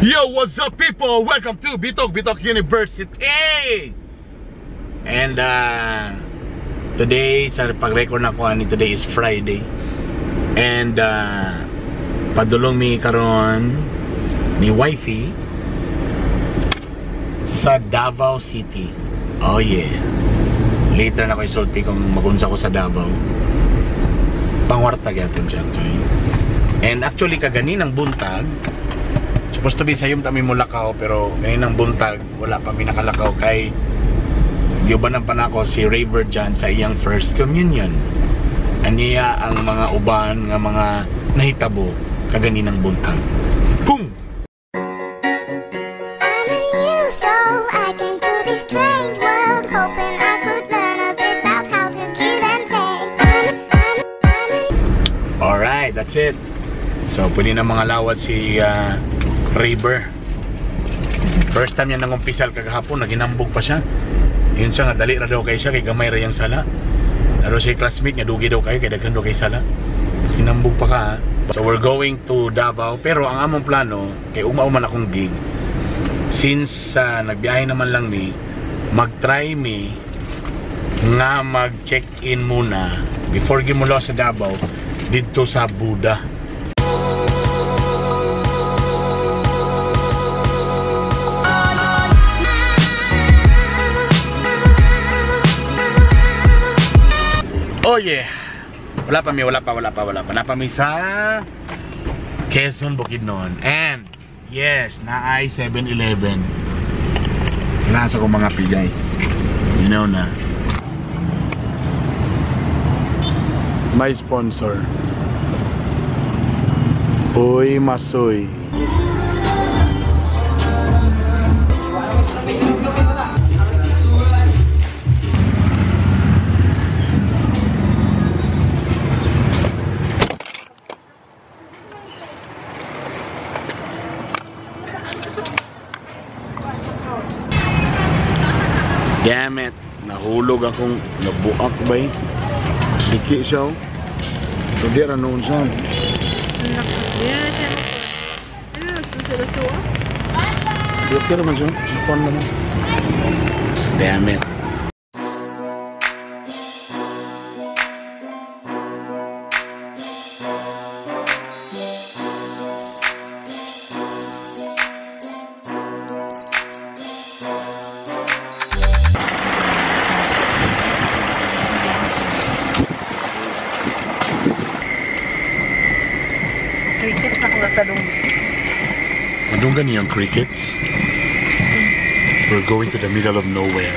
Yo, what's up, people? Welcome to Bitok Bitok University! And today, sa pag-record na ko ani, today is Friday. And padulong mi karon ni wifey sa Davao City. Oh yeah. Later na ko isulti kung magunsa ko sa Davao. Pangwarta gyapon siya actually. And actually kaganinang buntag, supposed to be sayom tami mulakaw, pero ganinang buntag wala pa mi nakalakaw kay giubanan pa nako si Raver dyan sa iyang first communion. Aniya ang mga uban nga mga nahitabo kaganinang buntag. Boom! I'm a new soul. I came to this strange world hoping I could learn a bit about how to give and take. I'm a Alright, that's it. So, pwede na mga lawat si Raver. First time niya nangumpisal kagahapon, naginambog pa siya. Yun siya nga, dali ra daw kay siya, kay gamay ra yang sala. Laro siya classmate niya, dugi daw kayo, kay daghan daw kay sala. Hinambog pa ka ha. So, we're going to Davao. Pero ang among plano, kay uma-uman akong gig. Since nagbiyahe naman lang mi, mag-try mi nga mag-check-in muna before gimula sa Davao didto sa Buda. Oh yeah. Wala pa mi, wala pa, wala pa, wala pa. Napa mi sa Quezon, Bukidnon. And yes, naay 7-Eleven. Kailangan sa kong mga pi, guys. You know na. My sponsor. Uy, Masoy. Damn it. Nahulog akong nabuak ba eh. Diki siya oh. So di ra noon siya. Di okay naman siya. Napon naman. Damn it. Crickets na kung natanong. Anong ganyan crickets? We're going to the middle of nowhere.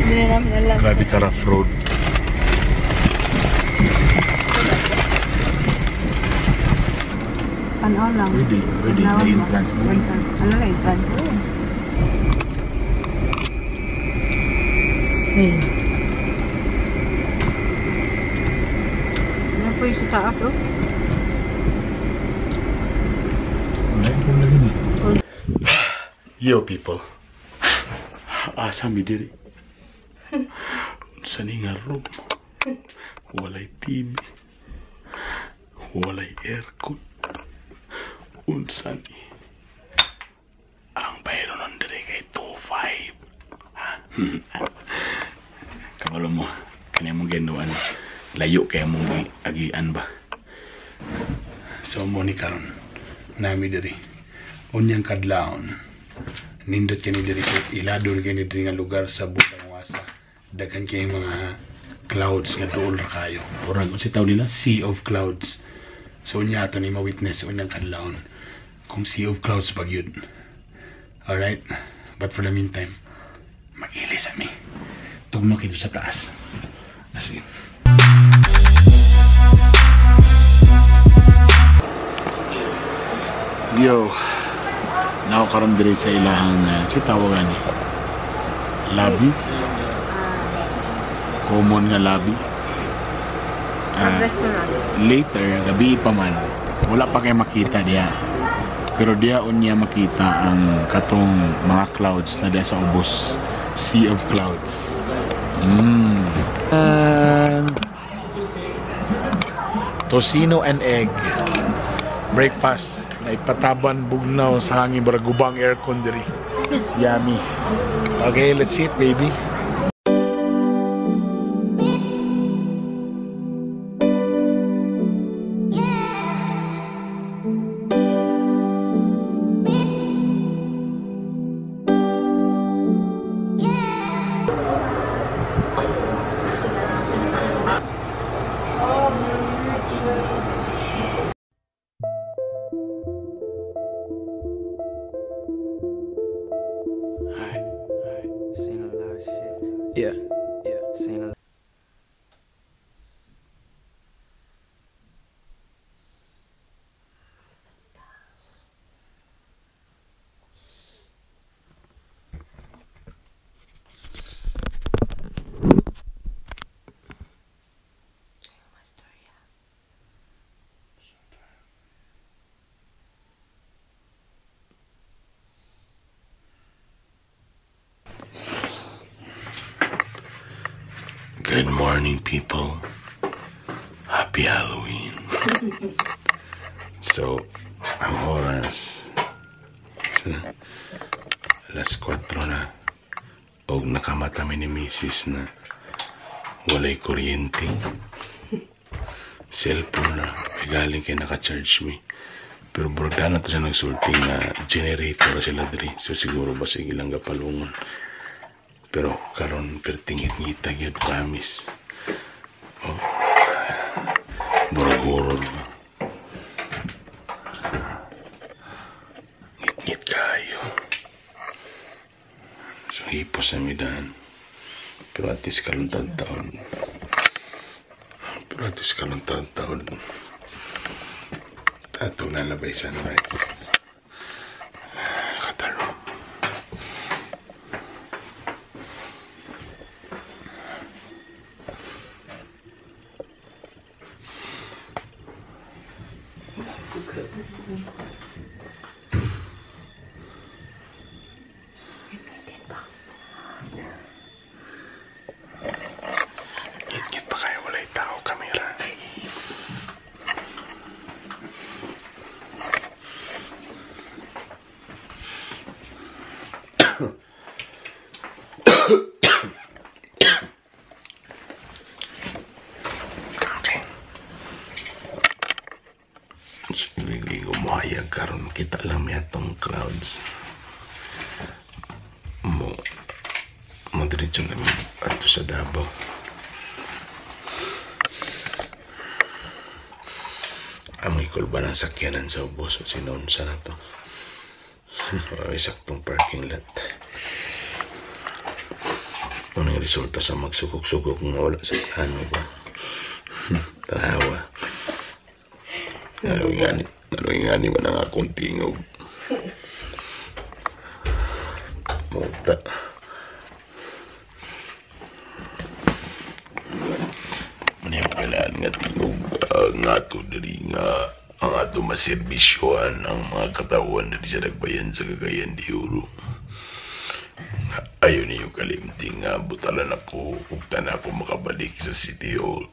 Hindi na namin alam. Grabe ka rough road. Ano lang? Ready, ready. Ano The lang? entrance. Ano lang entrance? Hey. Ano po yung sa taas, oh? Yo people, asa mi diri? Unsa ni nga room? Walay TV, walay aircon. Unsa ni? Ang bayro nun diri kay 2.5. Kabalo mo, kanya mong ginuan. Layo kaya mong agian ba? So mo ni karon nami diri. Unyang kadlawon. Nindot kini diri kay ilado kini diri nga lugar sa Butangwasa. Daghan kay mga clouds nga duol ra kayo. Murag unsa tawag nila? Sea of clouds. So unya ato ni ma-witness unyang kadlawon kung sea of clouds ba gyud. Alright? But for the meantime, mag-ilis ami. Tugno kito sa taas. As in. Yo. Now karon diri sa ilahang si tawagan ni lobby, common nga lobby. Later gabi pa man wala pa kay makita diya, pero diya unya makita ang katong mga clouds na diya sa ubos, sea of clouds. Tocino and egg breakfast. Naipataban bugnaw sa hangin bara gubang aircon diri. Yummy. Okay, let's eat, baby. Seen a lot of shit. Yeah. Yeah. Seen a Good morning, people. Happy Halloween. So, ang oras 4:00 na. Og nakamata mi ni Mrs. na walay kuryente. Cellphone na. Ay galing kay naka-charge mi. Pero burda na to siya nagsulti na generator sila diri. So siguro ba sige lang gapalungon. Pero karon pertingit-ngita gyud, promise. Oh. Burag-horror ba? Ngit-ngit kayo. So hipos na midahan. Pero at least karon taon. Pero at least karon taon. Tato na labay sunrise. Katarong. Ngit-ngit pa kayo, walay tao, kamera. Okay. Sige, umuhayag karon kita lang may atong clouds. Mo diretso na ato sa Davao. Ang ikulba ng sakyanan sa ubos at sinunsa na to. Ay, saktong parking lot. Anong resulta sa magsugok-sugok nga wala sa plano ba? Tanawa. Naluingani man ang akong tingog. Muta. Ano kailangan nga tingog nga ato diri nga ang ato maserbisyohan ang mga katawan diri sa Nagbayan sa Cagayan de Oro. Ayaw niyo kalimti nga butalan ako ug tanan ako makabalik sa City Hall.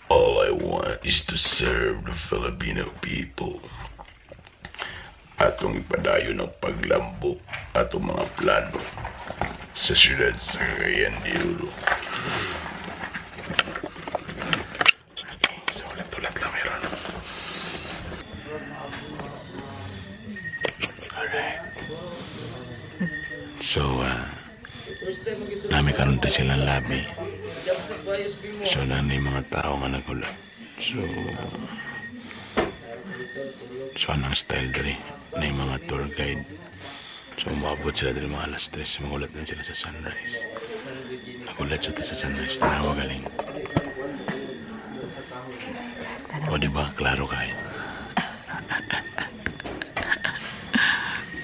All I want is to serve the Filipino people. Atong ipadayon ang paglambok atong mga plano sa siyudad sa Cagayan de Oro. Okay, so ulat-ulat lang meron. Alright. So, nami karon din silang labi. So, nanay mga tao nga nagulat. So, anong style diri? Na yung mga tour guide. So, umabot sila diri mga alas 3. Magulat din sila sa sunrise. Nagulat sila sa sunrise. Tanawa galing. O, diba? Klaro kayo.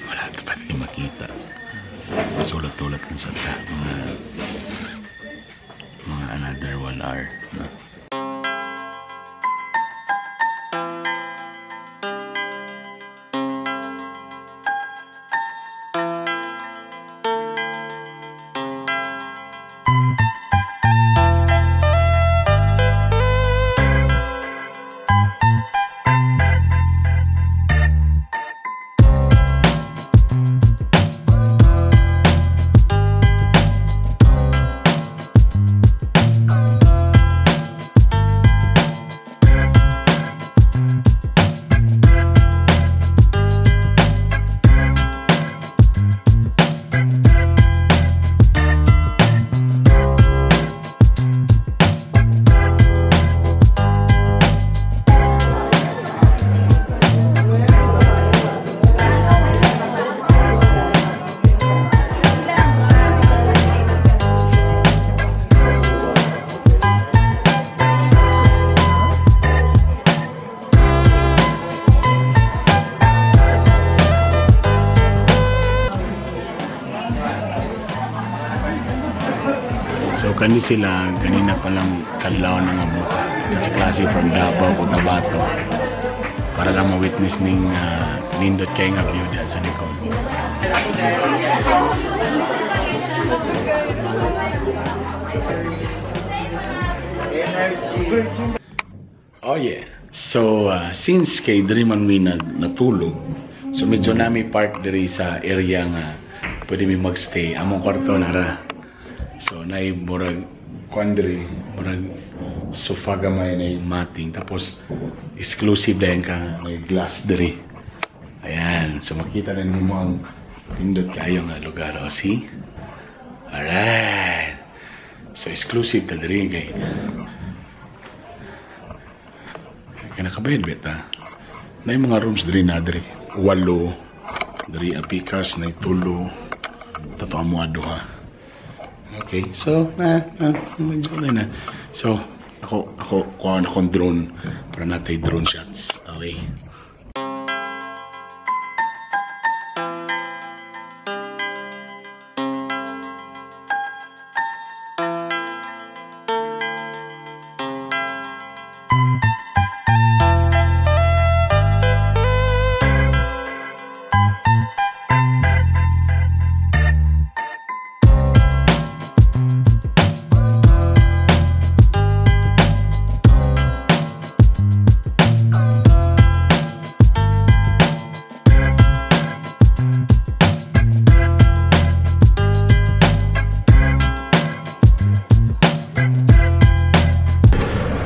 Wala ito pwede makita. Sulat-ulat lang sa mga another 1 hour. No? kani sila ganina pa lang kadlaw na nga buta. Kasi klase from Davao, Cotabato. Para lang ma-witness ning nindot kay nga view diyan sa likod. Oh yeah. So since kay diri man mi natulog, so medyo nami park diri sa area nga pwede mi magstay. Among kwarto nara. So nay murag kuan diri, murag sofa gamay na matting, tapos exclusive dayon ka may glass diri. Ayan, so makita na nimo ang nindot kayo nga lugar, oh, see? Alright. So exclusive ta diri kay nakabayad beta. Na yung mga rooms diri na diri. 8 diri apikas na 3. Tato amo aduha. Okay, so na medyo na. So ako kuha na akong drone para natay drone shots. Okay.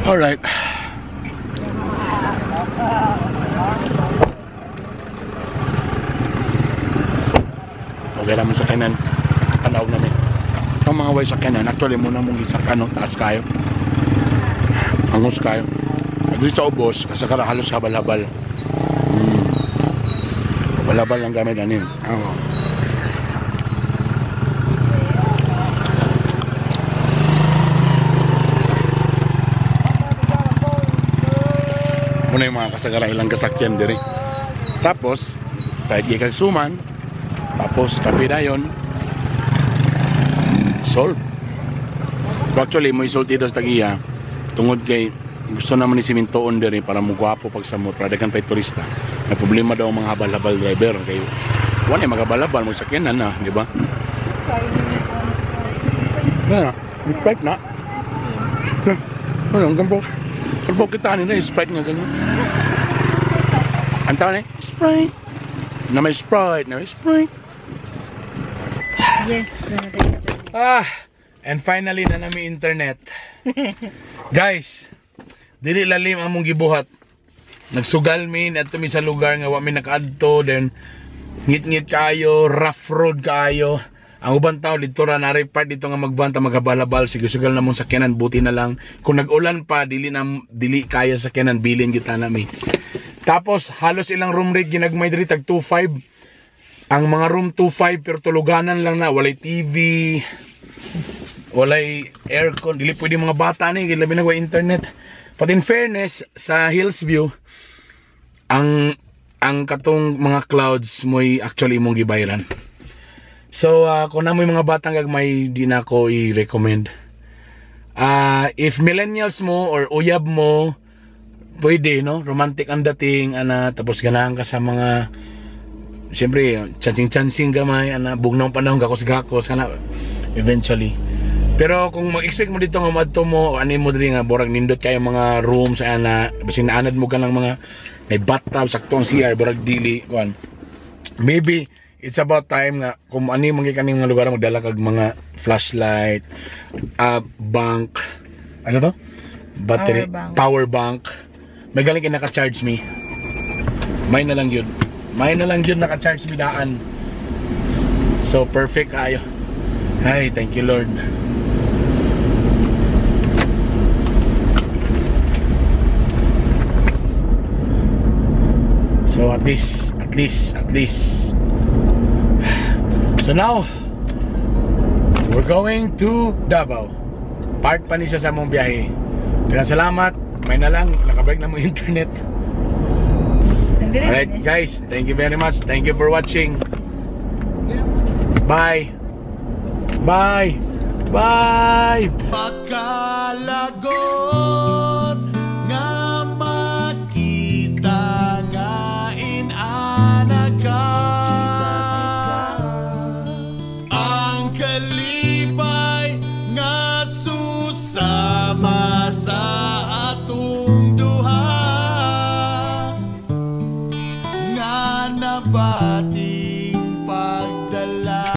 Alright. Okay naman sa kanan. Tanaw namin. Itong mga way sa kanan, actually muna mong isa kano, taas kayo. Angos kayo. At sa ubos, kasi halos habal-habal. Habal-habal lang gamit anin. Oh. Muna yung mga kasagara ilang kasakyan diri. Tapos, kahit ikag suman, tapos kape dayon, solve. Actually, mo isulti daw sa tagiya, tungod kay gusto naman ni simintoon diri para mo gwapo pag samot, para daghan pa'y turista. May problema daw ang mga habal-habal driver kay wala yung maghabal-habal mo sakyanan na, di ba? Na, Sprite na. Ano, ang gambo. Kalbo kita nila, Sprite nga ganyan. Ang tawag na, Sprite. Na may Sprite, na may Sprite. Yes. Ah, and finally na nami internet. Guys, dili lalim among gibuhat. Nagsugal mi adto mi sa lugar nga wa mi nakaadto, then ngit-ngit kayo, rough road kayo. Ang uban tao dito ra na part dito nga magbanta maghabalabal, sige sugal na mong sakyanan, buti na lang kung nag-ulan pa dili na dili kaya sakyanan, bilin kita nami. Tapos halos ilang room rate ginagmay diri tag 2.5. Ang mga room 2.5 pero tuluganan lang na, walay TV, walay aircon, dili pwede mga bata ni, labi na way internet. But in fairness sa Hillsview, ang katong mga clouds mo'y actually imong gibayran. So, kung namoy mga batang gagmay, di na ako i-recommend. If millennials mo or uyab mo, pwede, no? Romantic ang dating, ana, tapos ganahan ka sa mga, siyempre, chansing-chansing gamay, ana, bugnaw panahon, gakos-gakos, ana, eventually. Pero kung mag-expect mo dito nga madto mo, ano mo diri nga, borag nindot kayo mga rooms, ana, basin naanad mo ka ng mga, may bathtub, sakto ang CR, borag dili, kuan. Maybe, it's about time nga kung ano yung mga kaning mga lugar magdala kag mga flashlight, bank, ano to? Battery, power bank. May galing kay naka-charge me. May na lang yun. May na lang yun naka-charge me daan. So perfect ayo. Ay, thank you Lord. So at least, at least, at least. So now, we're going to Davao. Part pa ni siya sa among biyahe. Kaya salamat. May na lang, nakabreak na mo internet. Alright guys, thank you very much. Thank you for watching. Bye. Bye. Bye! Makalagot nga makita nga inana ka. Ang kalipay nga susama sa atong duha nga nabati.